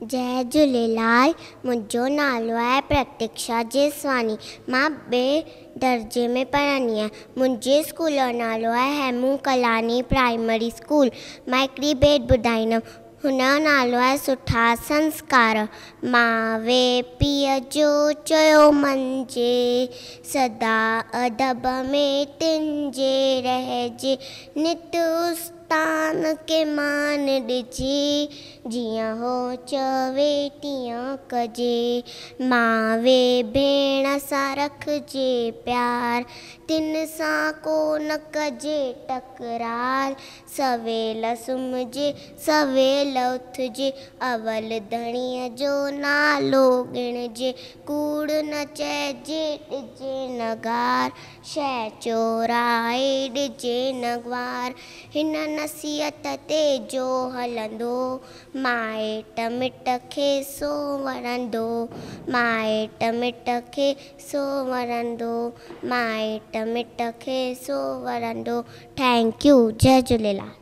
جئي جهوليلال، منهنجو نالو آهي پرتيڪشا جيسواڻي. مان ٻئي درجي ۾ پڙهندي آهيان. منهنجي اسڪول جو نالو آهي هيمون ڪالاڻي پرائمري اسڪول. مان هڪڙي ڀيٽ ٻڌائيندم. هن جو نالو آهي سٺا سنسڪار. ماءُ پيءُ جو چيو مڃجي، سدا ادب ۾ تن جي رهجي، نت استان کي مان ڏجي، جيئن هو چوي تيئن ڪجي. ماءُ ڀيڻ سان رکجي پيار، تن سان ڪو نه ڪجي تڪرار. سويل سمهجي سويل اٿجي، اول ڌڻيءَ جو نالو ڳڻجي. ڪوڙ نه چئجي ڏجي نه گار، شيءِ چورائي ڏجي نه گوار. هن نصيحت تي جو هلندو، مائٽ مٽ کي سو وڻندو. مائٽ مٽ کي سو وڻندو. مائٽ مٽ کي سو وڻندو. Thank you. Jai Jhulelal.